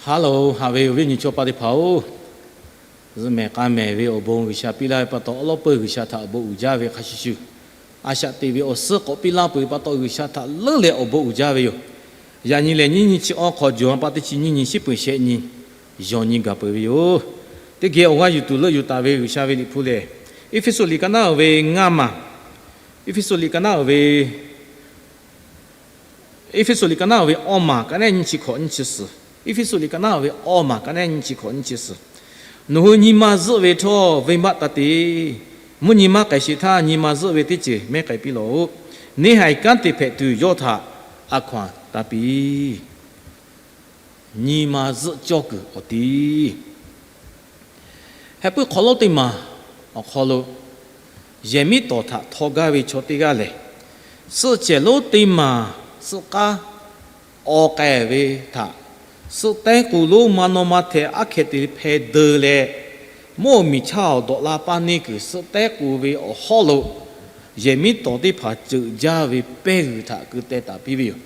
Hello, haꞈ ve awˬ viˉ awˬ nyi chaw pa teˇ hpaˍ-oˬ, zuhꞈ mehˍ k'a mehˍ ve awˬ bon G'uiˬsha piˇ laˇ ve pa taw, awˉ lawˉ peuˇ G'uiˬsha htaꞈ awˬ bon uiˍ jaˇ ve hk'a shuˍ shuˍ, a shaꞈ teꞈ ve awˬ suhˉ k'awꞈ piˇ laˇ peuˬ ve pa taw, G'uiˬsha htaꞈ leuˉ leh awˬ bon uiˍ jaˇ ve yoˬ. Yaꞈ nyi lehˬ, nyiˇ nyi chi awˬ hk'aw, jawˬ ha pa teˇ chi nyiˇ nyi, shiˉ peuˬ shehˆ nyi, yawˬ nyi gaˬ peuˬ ve yoˬ. Teˇ geh awˬ g'aˇ yuˬ tuˬ leuˆ yuˬ taˍ ve G'uiˬsha ve Liꞈ hpu lehˬ, Eˇfeˇsuꞈ liꞈ ka naˉ uiˍ ve ngaˇ maˬ, Eˇfeˇsuꞈ liꞈ ka naˉ uiˍ ve Eˇfeˇsuꞈ liꞈ ka naˉ uiˍ ve awˇ maˬ ka naˉ nyiˇ chi hkawꞈ nyiˇ chi suhˍ. Eˇfeˇsuꞈ liꞈ ka naˉ uiˍ ve awˇ maˬ ka naˉ nyiˇ chi hkawꞈ nyiˇ chi suhˍ. Nawˬ hui nyi ma zuhˆ ve htawˇ venˇbaˆ taˇ te. Mvuhˇ nyi maˇ k'ai sheˍ htaˇ, nyi ma zuhˆ ve teˇ ceuˬ mehˉ k'ai piˇ lawˬ-oꞈ. Neˇ haiˬ kanˉ te hpehꞈ tuˬ yawˇ htaꞈ a hkaw-anˬ taˇ piˇ. Nyi ma zuhˆ cawˇ kuiˬ awˬ tiˉ. Heh puiˉ hk'aw lonˉ teˇ maˬ awˬ hk'aw lo, yehˬ miˉ tawˍ htaꞈ htaw gaˇ ve chaw teˇ g'aˇ lehˬ, suhˆ cehˬ lonˉ teˇ maˬ suhˆ k'aˉ awˬ k'ai ve htaꞈ suhˆ tehˉ k'o lonˉ maˇ nawˇ maˇ hteh aˉ hkeh te hpeh deu leh, mvuhˇ awˬ miˬ chaˇ awˬ dawꞈ la paˇ neˇ kuiˬ suhˆ tehˉ k'o ve awˬ hawˉ lo yehˬ miˉ tawˍ teˇ hpaˍ ceuꞈ jaˇ ve pehˇ g'uiˬ htaꞈ keu teh taˍ piˇ ve yoˬ.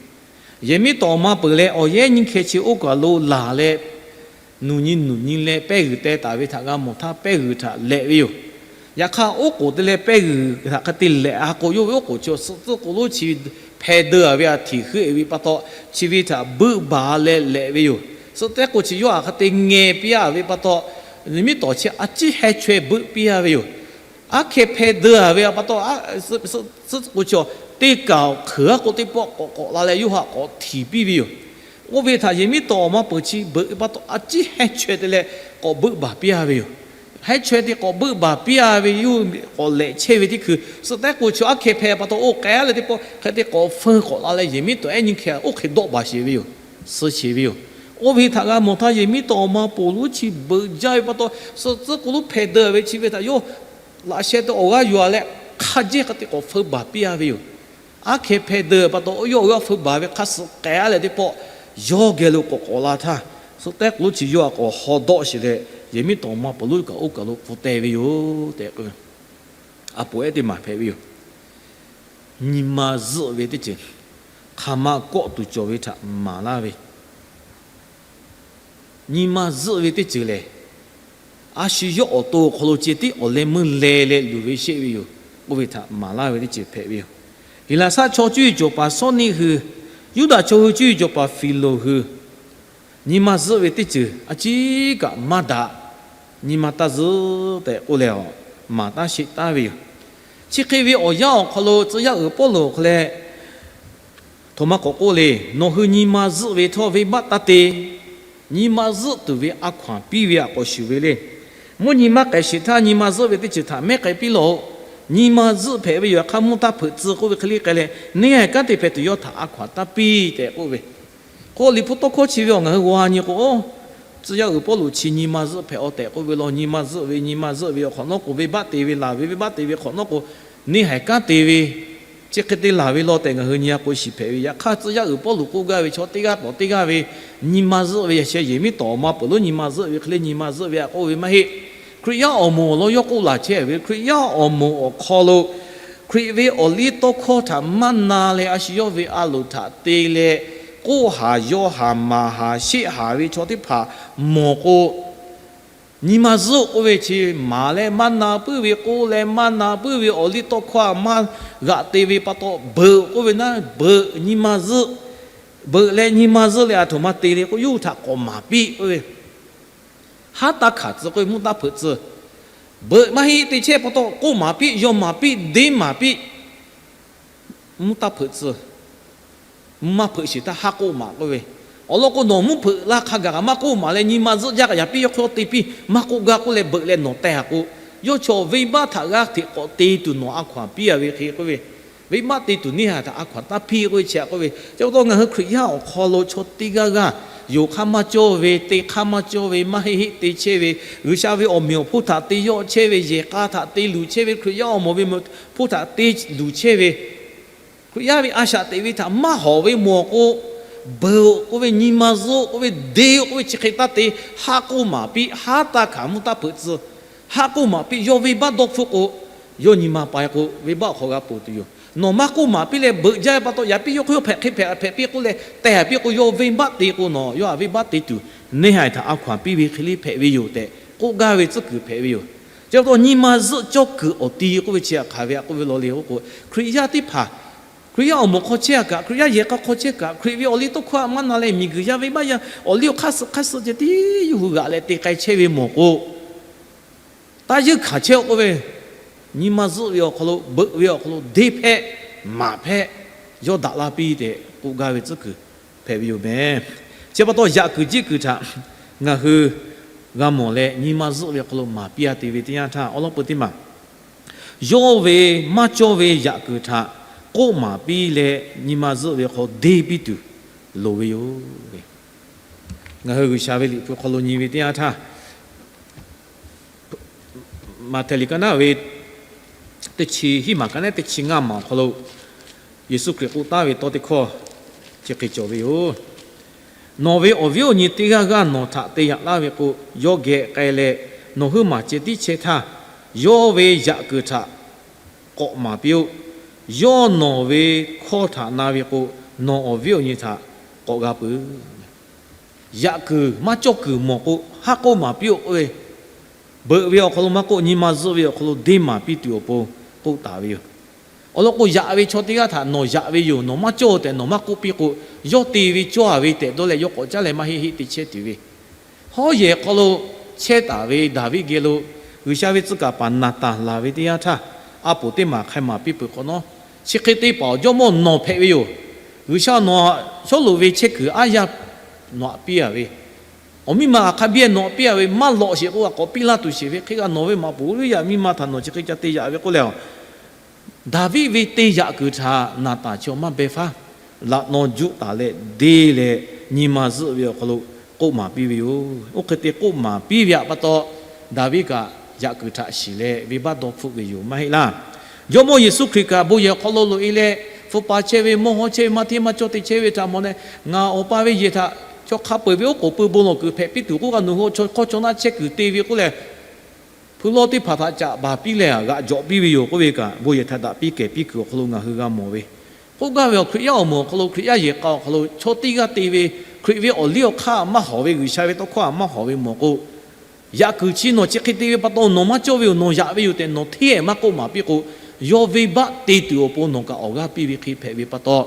Yehˬ miˉ tawˍ ma peuˬ leh, awˬ yehˉ nyiˇ hkeh chi oˇ kaˬ lo laˬ leh, nuˬ nyi nuˬ nyi leh pehˇ g'uiˬ teh taˍ ve htaꞈ g'a mawˬ htaˇ, pehˇ g'uiˬ htaꞈ lehꞈ ve yoˬ. Yaꞈ hk'aˇ, oˉ k'oˍ te leh pehˇ g'uiˬ htaꞈ hk'e te lehꞈ-a k'o, yawˇ ve oˉ k'oˍ chi suhˆ tcuhˉ k'o lonˉ chi hpeh deu-a ve aꞈ htiꞈ heuˆ-e ve pa taw, chi ve htaꞈ beuˆ baˬ leh lehꞈ ve yoˬ. Suhˆ tehˉ k'o chi yawˇ htaꞈ hk'e te ngeh piˇ-a ve pa taw, yehˬ miˉ tawˍ chi a ciˉ heh chaweh beuˆ piˇ-a ve yoˬ. Aˉ hkeh hpeh deu-a ve pa taw, suhˆ tcuhˉ k'o chi teˇ kaˬ hkeuˍ-a k'o teˇ pawˆ k'awꞈ k'awꞈ la leh yawˇ htaꞈ k'awꞈ htiˍ piˇ ve yoˬ. Oˇ ve htaꞈ yehˬ miˉ tawˍ awˬ ma peuˬ chi beuꞈ ve pa taw, a ciˉ heh chaweh te leh k'awꞈ beuˆ baˬ piˇ-a ve yoˬ. Heh chaweh te k'awꞈ beuˆ baˬ piˇ-a ve, yawˇ k'awꞈ lehꞈ chehˇ ve teˇ hkui, suhˆ tehˉ k'o chi aˉ hkeh hpeh pa taw oˇ k'ai leh teˇ pawˆ hk'e te k'awꞈ feu k'awꞈ la leh, yehˬ miˉ tawˍ ehˉ nyiˇ hkeh oˇ hk'e dawˆ baˬ sheˍ ve yoˬ. Suh sheˍ ve yoˬ. Oˇ ve htaꞈ g'a mawˬ htaˇ, yehˬ miˉ tawˍ awˬ ma peuˬ lonˉ chi beuꞈ jaˇ ve pa taw, suhˆ tcuhˉ k'o lonˉ hpeh deu-a ve chi ve htaꞈ yawˇ laꞈ sheh te awˬ g'aˇ yuˬ-a leh, hk'a jehˇ hk'e te k'awꞈ feu baˬ piˇ-a ve yoˬ. Aˉ hkeh hpeh deu pa taw, yawˇ awˬ g'aˇ feu baˬ ve hk'a suhˍ k'ai-a leh teˇ pawˆ, yawˇ geh lo k'awꞈ k'awꞈ la htaˇ, suhˆ tehˉ k'o lonˉ chi yawˇ htaꞈ k'awꞈ haw dawˆ sheˍ leh, yehˬ miˉ tawˍ awˬ ma peuˬ lonˉ kaꞈ oˇ kaˬ lo pfuhˍ teh ve yoˬ tehꞈ k'o, a poˍ ehˉ teˇ maˬ hpehꞈ ve yoˬ. Nyi ma zuhˆ ve teˇ ceuˬ, hk'aˬ ma kawˆ tuˬ cawˬ ve htaꞈ maˍ laˇ ve nyi ma zuhˆ ve teˇ ceuˬ lehˬ, a shu yawˇ awˬ to awˬ hk'aw lo ceh tiˉ awˬ leh meuˇ leh leh luˬ ve sheˆ ve yoˬ. Oˇ ve htaꞈ maˍ laˇ ve teˇ ceuˬ hpehꞈ ve yoˬ. Heˍlaˍsaˆ chaw cuˇ yiˍ cawˬ paˍ Sawˉniˆ hui, Yuˇdaꞈ chaw hui cuˇ yiˍ cawˬ paˍ Fiˍloˍ hui, nyi ma zuhˆ ve teˇ ceuˬ a ciˉ kaꞈ maˇ daꞈ. Nyi ma taˇ zuhˆ tehꞈ k'oˆ leh, maˍ taˉ sheˆ taˉ ve yoˬ. Chi hk'e ve awˬ yanˇ awˬ hk'aw lo tcuh yaˇ uiˍ Pawˇluꞈ awˬ hk'aw leh htoꞈ ma k'awꞈ k'oˆ le, nawˬ hui nyi ma zuhˆ ve htawˇ venˇbaˆ taˇ te. Nyi ma zuhˆ tuˬ ve a hkaw-anˬ piˇ ve htaꞈ k'awꞈ shuˍ ve le. Mvuhˇ nyi maˇ k'ai sheˍ htaˇ, nyi ma zuhˆ ve teˇ ceuˬ htaꞈ mehˉ k'ai piˇ lawˬ-oꞈ. Nyi ma zuhˆ hpehꞈ ve yoˬ. Yaꞈ hk'aˇ, mvuhˇ taˇ hpeuꞈ tcuh k'oˆ ve hk'e le k'ai leh, neˇ haiˬ kanˉ te hpehꞈ tuˬ yawˇ htaꞈ a hkaw-anˬ taˇ piˇ tehꞈ k'oˆ ve. K'o, Liꞈ hpu tawˇ hkawˇ chi ve awˬ ngaˬ hui g'a nyi k'o, tcuh yaˇ uiˍ Pawˇluꞈ chi nyi ma zuhˆ hpehꞈ-aw tehꞈ k'oˆ ve law. Nyi ma zuhˆ ve, nyi ma zuhˆ ve awˬ hk'awꞈ nawˉ k'o, venˇbaˆ te ve laˬ ve, venˇbaˆ te ve hk'awꞈ nawˉ k'o, neˇ haiˬ kanˉ te ve, chi hk'e te laˬ ve law tehꞈ ngaˬ hui nyi-a k'o shiˍ hpehꞈ ve. Yaꞈ hk'aˇ, tcuh yaˇ uiˍ Pawˇluꞈ k'oˆ gaˇ ve chaw teˇ g'aˇ tawˍ teˇ g'aˇ ve nyi ma zuhˆ ve yaꞈ sheh yehˬ miˉ tawˍ awˬ ma peuˬ lonˉ nyi ma zuhˆ ve hk'e le, nyi ma zuhˆ ve htaꞈ k'oˆ ve maˇ heˆ. Hkriꞈ yaˇ awˬ moˍ awˬ lawn yawˇ k'oˆ laˬ chehˇ ve, Hkriꞈ yaˇ awˬ moˍ awˬ hk'aw lo Hkriꞈ ve awˬliˇtawˇhkawˇ htaꞈ maˇ na leh, a shu yawˇ ve a loˍ htaꞈ te leh, k'oˆ haˍ, yaw haˍ, maˍ haˍ, sheˆ haˍ ve chaw teˇ hpaˍ mawˬ k'o, nyi ma zuhˆ k'oˆ ve chi maˍ leh maˇ na puiˉ ve, k'oˆ leh maˇ na puiˉ ve awˬliˇtawˇhkawˇ maˇ g'aꞈ te ve pa taw, beuꞈ k'oˆ ve naˉ, beuꞈ nyi ma zuhˆ. Beuꞈ leh nyi ma zuhˆ leh a htoꞈ ma te le k'o, yawˇ hui htaꞈ k'awꞈ maˍ piˇ k'oˆ ve, haˉ taˇ hkanˍ tcuh k'oˆ ve, mvuhˇ taˇ hpeuꞈ tcuh. Beuꞈ maˇ heˆ te chehˇ pa taw, k'oˆ maˍ piˇ, yaw maˍ piˇ, deˇ maˍ piˇ, mvuhˇ taˇ hpeuꞈ tcuh. Mvuhˇ maˇ hpeuꞈ sheˍ htaˇ haˉ k'oˆ maˍ k'oˆ ve, awˬ lawn k'o, nawˬ mvuhˇ hpeuꞈ la hk'a gaˬ kaꞈ maˇ k'oˆ maˍ leh, nyi ma zuhˆ jaˇ kaꞈ yaꞈ piˇ yawˇ hk'aw te piˇ, maˇ k'oˆ gaˇ k'oˆ leh beuꞈ leh nawˬ teh-a k'o, yawˇ chaw venˇbaˆ htaꞈ g'aˇ hteꞈ k'awꞈ te tuˬ nawˬ a hkaw-anˬ piˇ-a ve hk'e k'oˆ ve, venˇbaˆ te tuˬ neˇ haiˬ htaꞈ a hkaw-anˬ taˇ piˇ k'oˆ ve chi htaꞈ k'oˆ ve. Chi pa taw ngaˬ hui Hkriꞈ yaˇ awˬ hk'aw lo chaw teˇ g'aˇ g'aˇ, yonˍ hk'aˇ maˇ cawˇ ve, te hk'aˇ maˇ cawˇ ve, maˇ heˆ heˆ te chehˇ ve, G'uiˬsha ve awˬ meꞈ awˬ hponˇ htaꞈ te yawˆ chehˇ ve, yehˬ k'a htaꞈ te luˬ chehˇ ve, Hkriꞈ yaˇ awˬ moˍ ve hponˇ htaꞈ te luˬ chehˇ ve, Hkriꞈ yaˇ ve a shaꞈ teꞈ ve htaꞈ maˇ hawˍ ve mawˬ k'o, beuꞈ-oꞈ k'oˆ ve, nyi ma zuhˆ-oꞈ k'oˆ ve, deˇ-oꞈ k'oˆ ve, chi hk'e taˇ te. Haˉ k'oˆ maˍ piˇ, haˉ taˇ hkanˍ, mvuhˇ taˇ hpeuꞈ tcuh. Haˉ k'oˆ maˍ piˇ, yawˇ venˇbaˆ dawˇ hpfuhˆ k'o, yawˇ nyi ma pai k'o, venˇbaˆ awˬ hk'aw g'a ponˬ tuˬ yoˬ. Nawˬ maˇ k'oˆ maˍ piˇ leh beuꞈ jaˇ ve pa taw, yaꞈ piˇ yawˇ hk'aw yawˇ hpehꞈ hk'e hpehꞈ hpehꞈ piˇ k'oˆ leh tehˬ piˇ k'o, yawˇ venˇbaˆ te k'o, nawˬ yawˇ htaꞈ venˇbaˆ te tuˬ neˇ haiˬ htaꞈ a hkaw anˬ piˇ ve hk'e le hpehꞈ ve yoˬ tehꞈ k'oˆ gaˇ ve tcuhˉ kuiˬ hpehꞈ ve yoˬ. Chi pa taw nyi ma zuhˆ cawˇ kuiˬ awˬ ti k'oˆ ve chi hk'aˬ ve htaꞈ k'oˆ ve law le k'o, Hkriꞈ yaˇ teˇ hpaˍ, Hkriꞈ yaˇ awˬ moˍ hk'aw chehˇ a kaꞈ, Hkriꞈ yaˇ yehˬ k'a hk'aw chehˇ kaꞈ, Hkriꞈ ve awˬ liˇ tawˇ hkawˇ htaꞈ maˇ na leh miˬguiˬ yaˇ venˇbaˆ yaˇ awˬ liˇ awˬ hk'aˇ suh hk'aˇ suh ceh tiˉ yawˇ hui g'aꞈ leh te k'ai chehˇ ve mawˬ k'o, taˇ yeunˇ hkanˍ chehˇ k'oˆ ve, nyi ma zuhˆ ve awˬ hk'aw lo, beuꞈ ve awˬ hk'aw lo, deˇ hpehˇ, maˍ hpehˇ, yawˇ daꞈ la piˇ tehꞈ k'oˆ gaˇ ve tcuhˉ kuiˬ hpehꞈ ve yoˬ meh. Chi pa taw yaꞈ kuiˬ jiˆ kuiˬ htaꞈ ngaˬ hui g'a mawˬ leh nyi ma zuhˆ ve awˬ hk'aw lo maˍ piˇ a te ve teˇ yanˇ htaˇ, awˬ lawn peu teˇ maˬ yawˇ ve maˇ cawˇ ve yaꞈ kuiˬ htaꞈ k'oˆ maˍ piˇ leh nyi ma zuhˆ ve awˬ hk'aw deˇ piˇ tuˬ loˍ ve yoˬ. Ngaˬ hui G'uiˬsha ve liꞈ hpu hk'aw lo nyi ve teˇ yanˇ htaˇ, Maꞈhtehˍ liꞈ ka naˉ ve teˇ chi hiˉ maˬ ka naˉ teˇ chi ngaˇ maˬ awˬ hk'aw lo Yeˍsuˆ Hkriꞈ k'oˆ taˍ ve tawˇ teˇ hkawˇ chi hk'e cawˬ ve yoˬ. Nawˬ ve awˬ viˉ awˬ nyi teˇ g'aˇ g'aˇ nawˬ htaꞈ te yaꞈ laˇ ve k'o, yawˇ geh k'ai leh nawˬ huiˉ maˬ ceh tiˉ chehˇ htaˇ, yawˇ ve yaꞈ kuiˬ htaꞈ k'awꞈ maˍ piˇ-oˆ. Yawˇ nawˬ ve hkawˇ htaꞈ na ve k'o, nawˬ awˬ viˉ awˬ nyi htaꞈ k'awꞈ g'a peuˬ. Yaꞈ kuiˬ maˇ cawˇ kuiˬ mawˬ k'o, haˉ k'oˆ maˍ piˇ-oˆ k'oˆ ve, beuꞈ ve awˬ hk'aw lo maˇ k'oˆ, nyi ma zuhˆ ve awˬ hk'aw lo deˇ maˍ piˇ tuˬ awˬ pon k'oˆ taˍ ve yoˬ. Awˬ lawn k'o, yaꞈ ve chaw teˇ g'aˇ htaꞈ nawˬ yaꞈ ve yoˬ, nawˬ maˇ cawˇ tehꞈ nawˬ maˇ k'oˆ piˇ k'o, yawˇ te ve cawˇ a ve tehꞈ dawˇ leh yawˇ k'awꞈ caˉ leh maˇ heˆ heˆ te chehˇ tuˬ ve. Hawˉ yehˬ hk'aw lo chehˇ taˍ ve Daˍviˆ geh lo G'uiˬsha ve tcuh kaˍ paˍ Naˍtanˍ laˬ ve teˇ yanˇ htaˇ, a poˍ teˇ maˬ hk'ai maˍ piˇ peuˬ hk'awꞈ nawˉ, chi hk'e te paˍ-oˬ, Jawˇmawˇ nawˬ hpehꞈ ve yoˬ. G'uiˬsha nawˬ hawˉ loꞈ ve chehˇ kuiˬ aˉ yaˇ nawˬ htaꞈ piˇ a ve, awˬ miˇ ma hk'a biˇ nawˬ htaꞈ piˇ a ve, maˇ lawꞈ sheˍ k'oˆ a k'awꞈ piˇ laˇ tuˬ sheˍ ve hk'e kaꞈ nawˬ ve maꞈ poˍ ve yaꞈ miˇ ma htaꞈ nawˬ chi hk'e ca te yaꞈ ve k'oˆ leh, Daˍviˆ ve te yaꞈ kuiˬ htaꞈ Naˍtanˍ chi awˬ maˇ beh faˉ, laꞈ naw juˆ taˍ leh deˇ leh nyi ma zuhˆ ve awˬ hk'aw lo k'oˆ maˍ piˇ ve yoˬ. Oˇ hk'e te k'oˆ maˍ piˇ ve pa taw, Daˍviˆ kaꞈ yaꞈ kuiˬ htaꞈ shiˍ leh venˇbaˆ dawˇ hpfuhˆ ve yoˬ maˇ heˆ laˇ. Jawˇmawˇ Yeˍsuˆ Hkriꞈ kaꞈ bon yehˬ hk'aw lo loꞈ-e leh, hpu paˍ chehˇ ve, mawˇ hawˉ chehˇ ve, maˇ hteˇ maˇ cawˇ te chehˇ ve htaꞈ mawˬ leh, ngaˬ Awˬ pa ve yehˬ htaꞈ chaw hk'a peu-eˬ ve oˉ k'oˍ pui bon lawˬ kuiˬ hpehꞈ piˇ tuˬ k'oˆ kaꞈ nawˬ hui chaw hk'awˇ chaw naˆ chehˇ kuiˬ te ve k'oˆ leh, hpu lawˇ teˇ hpaˍ htaꞈ caꞈ baˬ piˇ leh g'aꞈ jawꞈ piˇ ve yoˬ k'oˆ ve kaꞈ, bon yehˬ htaꞈ daꞈ piˇ kehˬ piˇ kuiˬ awˬ hk'aw lo ngaˬ hui g'a mawˬ ve. K'oˆ gaˇ ve awˬ Hkriꞈ yaˇ awˬ moˍ awˬ hk'aw lo Hkriꞈ yaˇ yehˬ k'a awˬ hk'aw lo chaw teˇ g'aˇ te ve, Hkriꞈ ve awˬ liˇ awˬ hk'aˇ maˇ hawˍ ve, G'uiˬsha ve tawˇ hkawˇ htaꞈ maˇ hawˍ ve mawˬ k'o, yaꞈ kuiˬ chi nawˬ chi hk'e te ve pa taw nawˬ maˇ cawˇ ve yoˬ, nawˬ yaꞈ ve yoˬ tehꞈ nawˬ hteˇ maˇ k'oˆ maˍ piˇ k'o, yawˇ venˇbaˆ te tuˬ awˬ pon nawˬ kaꞈ awˬ g'aˇ piˇ ve hk'e hpehꞈ ve pa taw,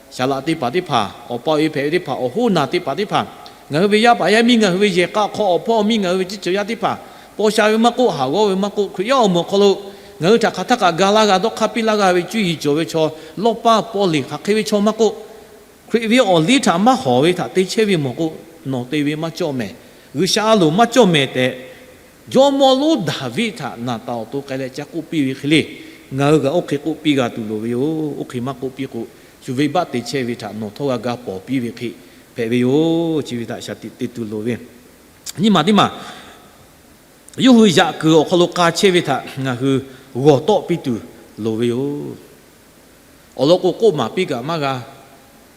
saˍ laꞈ teˇ hpaˍ teˇ hpaˍ, awˬ pa awˬ e hpehꞈ ve teˇ hpaˍ, awˬ hoˉ naˬ teˇ hpaˍ teˇ hpaˍ, ngaˬ hui ve yaˇ paˍ yaˇ miˇ, ngaˬ hui ve yehˬ k'a awˬ hk'aw awˬ hpawˇ awˬ miˇ, ngaˬ hui ve ciˇ ceuˬ yaˇ teˇ hpaˍ, paw sha ve maˇ k'oˆ, haˍ g'awˇ ve maˇ k'oˆ, Hkriꞈ yaˇ awˬ moˍ awˬ hk'aw lo ngaˬ hui htaꞈ hk'aˬ htaˇ kaꞈ ga laˇ g'a dawˇ hk'aˇ piˇ laˇ g'a ve cuˇ yiˍ cawˬ ve chaw, lawˇ paˇ paw liꞈ hk'aˬ hk'e ve chaw maˇ k'oˆ, Hkriꞈ ve awˬ liˇ htaꞈ maˇ hawˍ ve htaꞈ te chehˇ ve mawˬ k'o, nawˬ te ve maˇ cawˇ mehˍ, G'uiˬsha a loˍ maˇ cawˇ mehˍ tehꞈ, jawˇmawˇ lonˉ Daˍviˆ htaꞈ Naˍtanˍ awˬ to k'ai leh ca k'oˆ piˇ ve hk'e le, ngaˬ hui kaꞈ oˇ hk'e k'oˆ piˇ g'a tuˬ loˍ ve yoˬ. Oˇ hk'e maˇ k'oˆ piˇ k'o, shu venˇbaˆ te chehˇ ve htaꞈ nawˬ htawˇ g'a ga pawˍ piˇ ve hk'e hpehꞈ ve yoˬ. Chi ve htaꞈ shaˍ tiꞈ te tuˬ loˍ ve. Nyiˇ maˬ teˇ maˬ, yawˇ hui yaꞈ kuiˬ awˬ hk'aw lo k'a chehˇ ve htaꞈ ngaˬ hui g'awˬ tawˆ piˇ tuˬ loˍ ve yoˬ. Awˬ lawn k'o, k'oˆ maˍ piˇ kaꞈ maˇ g'a,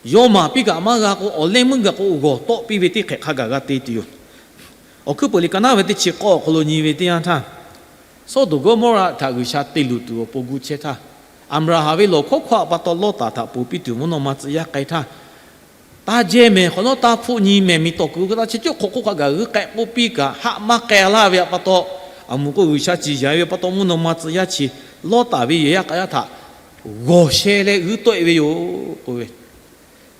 yaw maˍ piˇ kaꞈ maˇ g'a k'o, awˬ leh meuˇ gaˬ k'o g'awˬ tawˆ piˇ ve teˇ hk'ehꞈ hk'a gaˬ g'a te tuˬ yoˬ. Awˬ hkuiˉ peuˬ liꞈ ka naˉ ve teˇ chi k'awˇ awˬ hk'aw lo nyi ve teˇ yanˇ htaˇ, Sawˉdonˍ Gawˇmawˇraꞈ htaꞈ G'uiˬsha te luˬ tuˬ awˬ pon gu chehˇ htaˇ, Aˍbraˍhanˍ ve lawˬ hkawˉ hkawˇ htaꞈ pa taw Lawˇtaˍ htaꞈ ponˬ piˇ tuˬ mvuhˇ naw ma tcuh yaˇ k'ai htaˇ, taˇ jehˇ mehˍ hk'awꞈ nawˉ taˇ hpfuhˆ nyi mehˍ, miˬ tawˍ kuiˬ hk'aw taˇ chi ceuˬ hk'awꞈ hk'oˆ hk'a gaˬ g'uiˇ k'ehꞈ k'oˆ piˇ kaꞈ haˆ maˇ k'ai laˇ ve pa taw, aˬ moˍ k'o G'uiˬsha ciˍ yanˍ ve pa taw mvuhˇ naw ma tcuh yaˇ chi Lawˇtaˍ ve yehˬ yaˇ k'a yaˇ htaꞈ g'awˬ sheh leh g'uiˇ tawˆ-e ve yoˬ k'oˆ ve.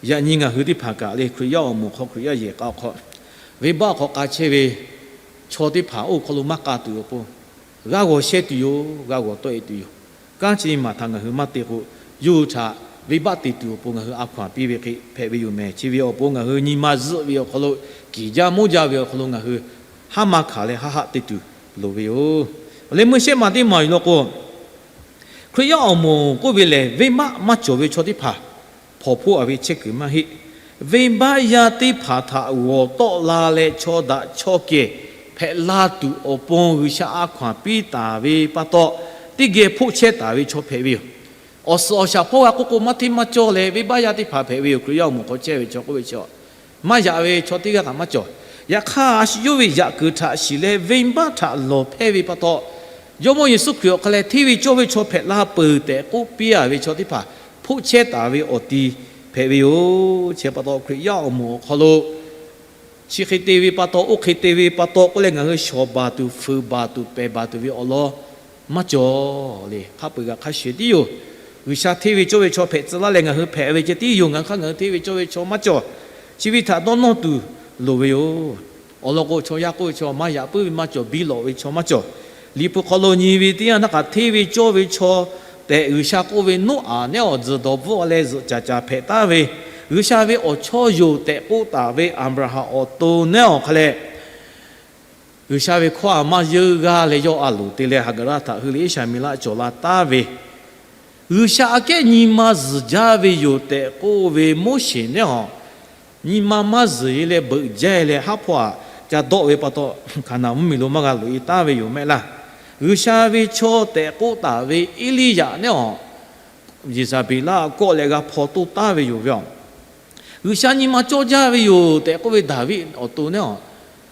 Yaꞈ nyi ngaˬ hui teˇ hpaˍ kaꞈ le, Hkriꞈ yaˇ awˬ moˍ hk'aw, Hkriꞈ yaˇ yehˬ k'a hk'aw, venˇbaˆ hk'aw k'a chehˇ ve chaw teˇ hpaˍ oˇ hk'aw lo maˇ k'a tuˬ awˬ pon g'a g'awˬ sheh tuˬ yoˬ, g'a g'awˬ tawˆ-e tuˬ yoˬ. Kanˉ chi maˬ htaꞈ ngaˬ hui maˇ te k'o, yawˇ hui htaꞈ venˇbaˆ te tuˬ awˬ pon ngaˬ hui a hkaw-anˬ piˇ ve hk'e hpehꞈ ve yoˬ mehˍ. Chi ve awˬ pon ngaˬ hui nyi ma zuhˆ ve awˬ hk'aw lo, kiˍ jaˇ moˇ jaˇ ve awˬ hk'aw lo ngaˬ hui haˉ maˇ hkanˍ leh haˆ haˆ te tuˬ loˍ ve yoˬ. Awˬ leh meuˇ shehˆ maˬ teˇ maˬ awˬ lawn k'o, Hkriꞈ yaˇ awˬ moˍ k'oˆ ve lehˬ, venˇbaˆ maˇ cawˬ ve chaw teˇ hpaˍ hpawnˬ hpoˆ a ve chehˇ kuiˬ maˇ heˆ. Venˇbaˆ yaˇ teˇ hpaˍ htaꞈ g'awˬ tawˆ la leh chaw daꞈ chaw kehˬ hpehꞈ la tuˬ awˬ pon G'uiˬsha a hkaw-anˬ piˇ taˍ ve pa taw, teˇ geh hpoˆ chehˇ taˍ ve chaw hpehꞈ ve yoˬ. Awˬ suhˍ awˬ shaˍ hpawˇ g'a k'oˆ k'o, maˇ hteˇ maˇ cawˇ leh venˇbaˆ yaˇ teˇ hpaˍ hpehꞈ ve yoˬ. Hkriꞈ yaˇ awˬ moˍ hk'aw chehˇ ve chaw k'oˆ ve chaw, maˇ yaꞈ ve chaw teˇ g'aˇ htaꞈ maˇ cawˬ. Yaꞈ hk'aˇ, a shu yawˇ ve yaꞈ kuiˬ htaꞈ shiˍ leh venˇbaˆ htaꞈ lawˬ hpehˇ ve pa taw, Jawˇmawˇ Yeˍsuˆ Hkriꞈ awˬ hk'aw leh hteˇ ve cawˇ ve chaw hpehꞈ la peuˬ tehꞈ k'oˆ piˇ a ve chaw teˇ hpaˍ hpoˆ chehˇ taˍ ve awˬ ti hpehꞈ ve yoˬ. Chi pa taw, Hkriꞈ yaˇ awˬ moˍ awˬ hk'aw lo Chi hk'e te ve pa taw, oˇ hk'e te ve pa taw k'oˆ leh ngaˬ hui shawˍ baˬ tuˬ, fuiˍ baˬ tuˬ, pehˬ baˬ tuˬ ve awˬ lawn maˇ cawˬ le. Hk'a peu-eˬ kaꞈ hk'a shuˍ tiˉ yoˬ. G'uiˬsha hteˇ ve cawˇ ve chaw hpehꞈ tcuh laˇ leh ngaˬ hui hpehꞈ ve ceh tiˉ yoˬ. Ngaˬ hui hk'aˇ ngaˬ hui hteˇ ve cawˇ ve chaw maˇ cawˬ. Chi ve htaꞈ dawˇ nawˇ tuˬ loˍ ve yoˬ. Awˬ lawn k'o, chaw yaˇ k'oˆ ve chaw maˇ yaꞈ puiˉ ve maˇ cawˬ, biˇ lawꞈ ve chaw maˇ cawˬ. Liꞈ hpu hk'aw lo nyi ve teˇ yanˇ htaˇ kaꞈ, hteˇ ve cawˇ ve chaw tehꞈ G'uiˬsha k'oˆ ve Noˉaꞈ nehˉ awˬ tzuhˬ dawˬ bvuhˆ leh zuhꞈ caˍ caˍ hpehꞈ taˉ ve, G'uiˬsha ve awˬ chawˇ yoˬ tehꞈ k'oˆ taˍ ve Aˍbraˍhanˍ awˬ to nehˉ awˬ hk'a leh, G'uiˬsha ve hkawˇ a maˇ yeunˇ g'aˇ leh yawˇ a loˍ te leh Haˍgaˍraˆ htaꞈ hui leh Iˉsaˍmeˍlaˆ cawˬ la taˉ ve, G'uiˬsha aꞈ kehˉ nyi ma zuhˬ jaˇ ve yoˬ tehꞈ k'oˆ ve Moˉseˍ nehˉ awˬ, nyi ma maˇ zuhˬ e leh beuꞈ jaˇ e leh haˉ hpawˇ aꞈ ca dawˆ ve pa taw, Hkaˍnanˍ mvuhˇmiˬ lo maˇ g'a loꞈ e taˉ ve yoˬ mehˆ laˇ. G'uiˬsha ve chaw tehꞈ k'oˆ taˍ ve Eˇliˇyaꞈ nehˉ awˬ, Yeˍzaˍbeˍlaˆ kawˆ leh g'a hpaw toˇ taˉ ve yoˬ ve aˬ. G'uiˬsha nyi ma cawˇ jaˇ ve yoˬ tehꞈ k'oˆ ve Daˍviˆ awˬ to nehˉ awˬ,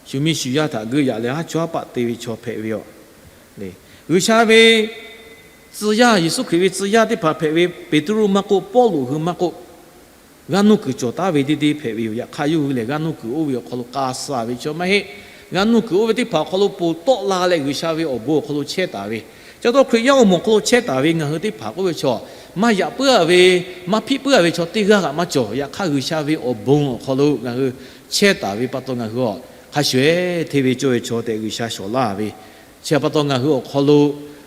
shu miˇ shu yaˇ htaꞈ geuˆ yaꞈ leh haˉ chawˇ haˉ paˆ te ve chaw hpehꞈ ve yoˬ. G'uiˬsha ve tcuh yaˇ, Yeˍsuˆ Hkriꞈ ve tcuh yaˇ teˇ hpaˍ hpehꞈ ve Peˍtruˆ maˇ k'oˆ, Pawˇluꞈ hui maˇ k'oˆ, g'aˇ nuˇ kuiˬ cawˬ taˉ ve deˇ deˇ hpehꞈ ve yoˬ. Yaꞈ hk'aˇ yawˇ hui lehˬ g'aˇ nuˇ kuiˬ oˇ ve awˬ hk'aw lo k'a suh ve chaw maˇ heˆ. G'aˇ nuˇ kuiˬ oˇ ve teˇ hpaˍ awˬ hk'aw lo ponˬ tawˆ la leh G'uiˬsha ve awˬ bon awˬ hk'aw lo chehˇ taˍ ve, ca taw Hkriꞈ yaˇ awˬ moˍ awˬ hk'aw lo chehˇ taˍ ve ngaˬ hui teˇ hpaˍ k'oˆ ve chaw, maˇ yaꞈ puiˉ a ve, maˇ hpiˆ puiˉ a ve chaw teˇ g'aˇ kaꞈ maˇ cawˬ. Yaꞈ hk'aˇ G'uiˬsha ve awˬ bon awˬ hk'aw lo ngaˬ hui chehˇ taˍ ve pa taw ngaˬ hui a hk'a shuˍ ehˉ hteˇ ve cawˇ ve chaw tehꞈ G'uiˬsha shawˍ laˇ ve, chi pa taw ngaˬ hui awˬ hk'aw lo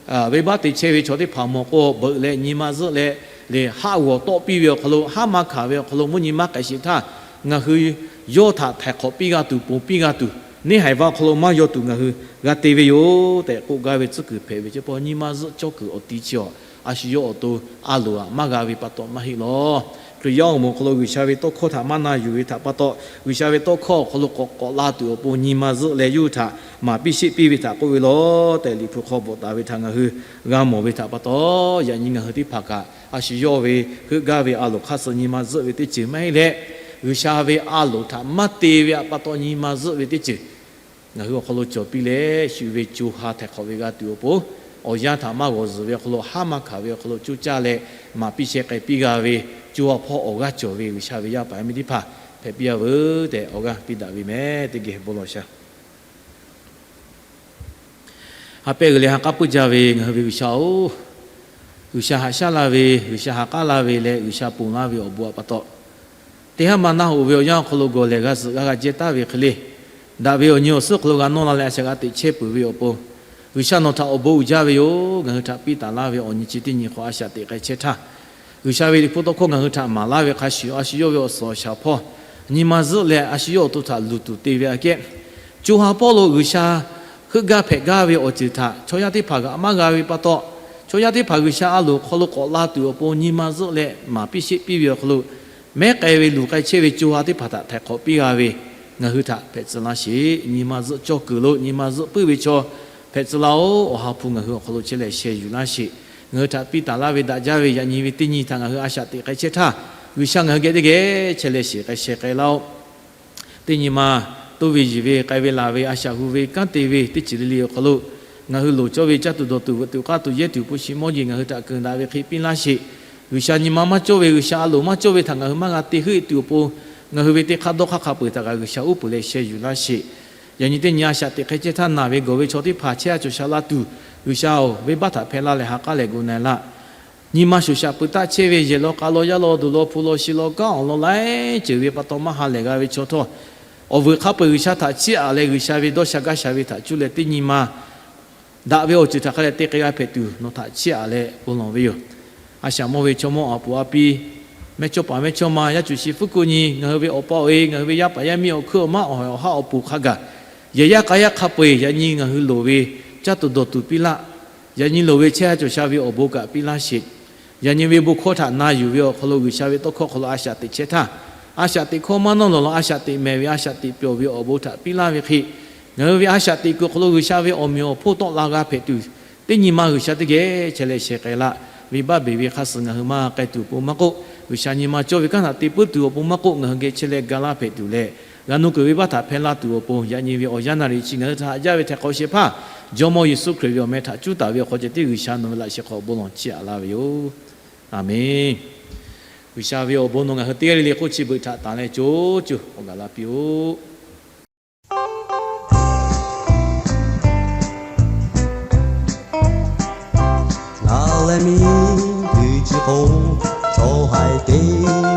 venˇbaˆ te chehˇ ve chaw teˇ hpaˍ mawˬ k'o, beuꞈ leh nyi ma zuhˆ leh, lehˬ haˆ g'awˬ tawˆ piˇ ve awˬ hk'aw lo, haˉ maˇ hkanˍ ve awˬ hk'aw lo mvuhˇ nyi maˇ k'ai sheˍ htaˇ, ngaˬ hui yawˇ htaꞈ htaiˍ hk'awꞈ piˇ g'a tuˬ, ponˬ piˇ g'a tuˬ, neˇ haiˬ va awˬ hk'aw lo maˇ yaw tuˬ ngaˬ hui g'a te ve yoˬ tehꞈ k'oˆ gaˇ ve tcuhˉ kuiˬ hpehꞈ ve chi pa taw, nyi ma zuhˆ cawˇ kuiˬ awˬ ti chi awˬ, a shu yawˇ awˬ to a loˍ aꞈ maˇ g'a ve pa taw maˇ heˆ lawˬ. Hkriꞈ yaˇ awˬ moˍ awˬ hk'aw lo G'uiˬsha ve tawˇ hkawˇ htaꞈ maˇ na yuˬ ve htaꞈ pa taw, G'uiˬsha ve tawˇ hkawˇ awˬ hk'aw lo k'awꞈ k'awꞈ la tuˬ awˬ pon nyi ma zuhˆ leh yawˇ hui htaꞈ maˍ piˇ sheˆ piˇ ve htaꞈ k'oˆ ve lawˬ tehꞈ Liꞈ hpu hk'aw bvuhꞈ taˍ ve htaꞈ ngaˬ hui g'a mawˬ ve htaꞈ pa taw, yaꞈ nyi ngaˬ hui teˇ hpaˍ kaꞈ a shu yawˇ ve heuˆ gaˇ ve a loˍ hk'aˇ suh nyi ma zuhˆ ve teˇ ceuˬ maˇ heˆ leh, G'uiˬsha ve a loˍ htaꞈ maˇ te ve htaꞈ pa taw nyi ma zuhˆ ve teˇ ceuˬ ngaˬ hui awˬ hk'aw lo cawˬ piˇ leh, shu ve co ha htaiˍ hk'awꞈ ve g'a tuˬ awˬ pon, awˬ yanˇ htaꞈ maˇ g'awˬ zuhˬ ve awˬ hk'aw lo, haˉ maˇ hkanˍ ve awˬ hk'aw lo coˇ caˇ leh maˍ piˇ sheh k'ai piˇ g'a ve, co ha hpawˇ awˬ g'aˇ cawˬ ve G'uiˬsha ve yaˇ paˍ yaˇ miˇ teˇ hpaˍ hpehꞈ piˇ a veuˬ tehꞈ awˬ g'aˇ piˇ daꞈ ve meh. Teˇ geh bon lawˬ sha. Ha pehˇ g'uiˬ leh ha k'aˉ puiˉ jaˇ ve ngaˬ hui ve G'uiˬsha-oˬ, G'uiˬsha haꞈ shaˉ laˇ ve, G'uiˬsha ha k'aˉ laˇ ve leh G'uiˬsha ponˬ laˇ ve awˬ bon htaꞈ pa taw, teˇ haˉ ma naˆ hoꞈ ve awˬ yanˇ awˬ hk'aw lo gawˬ lehˬ g'a zuhꞈ g'a g'a jehˇ taˍ ve hk'e le, daꞈ ve awˬ nyi awˬ suhˉ hk'aw lo g'a nawˇ la leh a shaꞈ g'a teꞈ chehˇ peuˬ ve awˬ pon, G'uiˬsha nawˬ htaꞈ awˬ bon uiˍ jaˇ ve yoˬ. Ngaˬ hui htaꞈ piˇ taˍ laˇ ve awˬ nyi chi teˇ nyi hk'aw a shaꞈ teꞈ k'ai chehˇ htaˇ, G'uiˬsha ve Liꞈ hpu tawˇ hkawˇ ngaˬ hui htaꞈ maˍ laˇ ve hk'a shuˍ, a shu yawˇ ve awˬ suhˍ awˬ shaˍ hpawˇ nyi ma zuhˆ leh a shu yawˇ awˬ to htaꞈ luˬ tuˬ te ve aꞈ kehˉ, co ha hpawˇ lo G'uiˬsha heuˆ gaˇ hpehꞈ gaˇ ve awˬ ceuˬ htaꞈ chaw yaˇ teˇ hpaˍ g'aꞈ maˇ g'a ve pa taw, chaw yaˇ teˇ hpaˍ G'uiˬsha a loˍ hk'aw lo k'awꞈ la tuˬ awˬ pon nyi ma zuhˆ leh maˍ piˇ sheˆ piˇ ve awˬ hk'aw lo, mehˉ k'ai ve luˬ k'ai chehˇ ve co ha teˇ hpaˍ htaꞈ htaiˍ hk'awꞈ piˇ g'a ve, ngaˬ hui htaꞈ hpehꞈ tcuh laˇ sheˍ. Nyi ma zuhˆ cawˇ kuiˬ lo nyi ma zuhˆ puiˉ ve chaw hpehꞈ tcuh laˇ-oˬ. Awˬ ha hpu ngaˬ hui awˬ hk'aw lo chehˇ leh sheh yuˬ laˇ sheˍ. Ngaˬ hui htaꞈ piˇ taˍ laˇ ve daꞈ jaˇ ve yaꞈ nyi ve teˇ nyi htaꞈ ngaˬ hui a shaꞈ teꞈ k'ai chehˇ htaˇ, G'uiˬsha ngaˬ hui geh teˇ geh chehˇ leh shiˍ k'ai sheh k'ai laˇ-oˆ. Teˇ nyi ma toˇ ve yiˬ ve k'ai ve laˬ ve a shaꞈ hu ve kanˉ te ve teˇ ceuˬ le le awˬ hk'aw lo, ngaˬ hui loˍ cawˇ ve caˇ tuˬ dawˬ tuˬ veuꞈ tuˬ k'aˇ tuˬ yehˇ tuˬ hpu shi mawˇ jeˬ ngaˬ hui htaꞈ keunˍ daꞈ ve hk'e piˇ laˇ sheˍ. G'uiˬsha nyi ma maˇ cawˇ ve, G'uiˬsha a loˍ maˇ cawˇ ve htaꞈ ngaˬ hui maˇ g'a te heuˆ e tuˬ awˬ pon, ngaˬ hui ve teˇ hk'aˇ dawˇ hk'aˇ hk'a peu-eˬ htaꞈ kaꞈ G'uiˬsha uˉ peunˍ leh sheh yuˬ laˇ sheˍ. Yaꞈ nyi teˇ nyi a shaꞈ teꞈ hk'e chehˇ htaˇ naˬ ve gawˬ ve chaw teˇ hpaˍ chehˇ a cawˬ sha la tuˬ, G'uiˬsha-oˬ, venˇbaˆ htaꞈ hpehˇ laˇ leh ha k'aˉ leh gu na-e laˇ. Nyi ma shoˍ shaꞈ peuˬ taˆ chehˇ ve yehˬ law k'a law yaˇ law duˬ law hpu law shi law kanˉ awˬ lawn laiˉ ceuˬ ve pa taw maˇ ha lehˬ g'a ve chaw htawˇ, awˬ vuiˬ hk'a peu-eˬ G'uiˬsha htaꞈ chiˇ aꞈ leh G'uiˬsha ve dawˇ sha gaˇ sha ve htaꞈ cuˇ leh teˇ nyi ma daꞈ ve awˬ ceuˬ htaꞈ hk'a dehꞈ te k'ai g'a hpehꞈ tuˬ nawˬ htaꞈ chiˇ aꞈ leh bon lawˬ ve yoˬ. A shaꞈ mawˇ ve chaw mawˇ a puˍ a pi, mehˇchawˇpaˍ mehˇchawˇma, yaˇ cuˬ shi fuˉ kuˆ nyi, ngaˬ hui ve awˬ pa awˬ e, ngaˬ hui ve yaˇ paˍ yaˇ miˇ awˬ hkuiˉ awˬ maˉ awˬ hawˍ awˬ haˉ awˬ pon hk'a gaˬ, yehˬ yaˇ k'a yaˇ hk'a peu-eˬ yaꞈ nyi ngaˬ hui loˍ ve caˇ tuˬ dawˬ tuˬ piˇ laˇ. Yaꞈ nyi loˍ ve chehˇ a cawˬ sha ve awˬ bon kaꞈ piˇ laˇ sheˍ. Yaꞈ nyi ve bon hkawˇ htaꞈ na yuˬ ve awˬ hk'aw lo G'uiˬsha ve tawˇ hkawˇ hk'aw lo a shaꞈ teꞈ chehˇ htaˇ, a shaꞈ teꞈ hkawˇ maˇ nawˇ lawˬ lawˬ, a shaꞈ teꞈ mehˍ ve, a shaꞈ teꞈ pyawˬ ve awˬ bon htaꞈ piˇ laˇ ve hk'e, ngaˬ hui ve a shaꞈ teꞈ kuiˬ awˬ hk'aw lo G'uiˬsha ve awˬ meꞈ awˬ hponˇ tawˆ la g'a hpehꞈ tuˬ, teˇ nyi ma G'uiˬsha teˇ geh chehˇ leh sheh k'ai laˇ. Venˇbaˆ beˬ ve hk'a suh ngaˬ hui maˇ k'ai tuˬ awˬ pon maˇ k'oˆ, G'uiˬsha nyi ma cawˇ ve kanˉ htaꞈ te puiˉ tuˬ awˬ pon maˇ k'oˆ, ngaˬ hui geh chehˇ leh ga laˇ hpehꞈ tuˬ leh, g'a nuˇ kuiˬ venˇbaˆ htaꞈ hpehˇ laˇ tuˬ awˬ pon yaꞈ nyi ve awˬ yanˇ naˍ riˍ chi ngaˬ hui htaꞈ haꞈ jaˇ ve htaiˍ hk'awꞈ shehˍ hpaˇ Jawˇmawˇ Yeˍsuˆ Hkriꞈ ve awˬ meh htaꞈ cuˉ taˍ ve awˬ hk'aw ceh tiˉ G'uiˬsha nawˬ ve laꞈ sheh hk'aw bon lawˬ chiˇ aꞈ laˇ ve yoˬ. Aˬmenˍ. G'uiˬsha ve awˬ bon nawˬ ngaˬ hui teˇ g'aˇ le le hk'oˆ chi beuꞈ htaꞈ tanˍ leh co co awˬ gaˬ la piˇ-oˆ. Oˬ, chaw haiˬ teˇ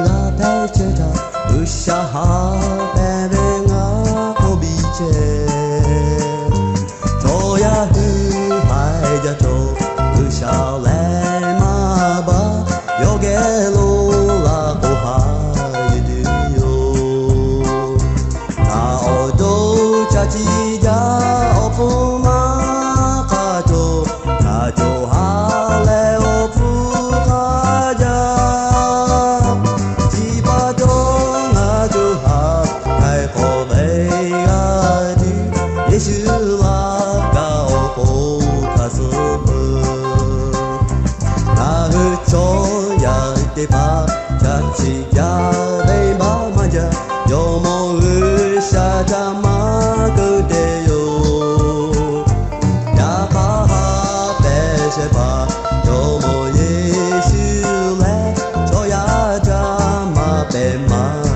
g'aˇ hpehˇ chehˇ htaˇ, G'uiˬsha haꞈ pehnˇ ve ngaˬ k'oˆ piˇ chehˇ. Chaw yaˇ hui haiˬ jaˇ cawˬ, G'uiˬsha lehˬ maˇ baˬ, yawˇ geh lo laˬ k'o haꞈ yuˬ tuˬ yoˬ. Ngaˬ awˬ to ca ciˇ jaˇ, awˬ hpfuhˇ maˇ hk'a cawˬ, ngaˬ cawˬ ha leh awˬ hpfuhˇ hk'a jaˇ. Chi pa taw ngaˬ cawˬ ha k'ai k'awꞈ ve g'a tuˬ, Yeˍsuˆ laˇ gaˇ awˬ k'oˍ hk'a suh peuˬ. Ngaˬ hui chaw yaˇ teˇ hpaˍ ca ciˇ jaˇ, venˇbaˆ maˇ jaˇ, Jawˇmawˇ G'uiˬsha ca maˇ keu te yoˬ. Yaꞈ hk'aˇ haꞈ pehnˇ shehˍ hpaˍ Jawˇmawˇ Yeˍsuˆ lehˬ, chaw yaˇ ca maˇ pehnˇ maˇ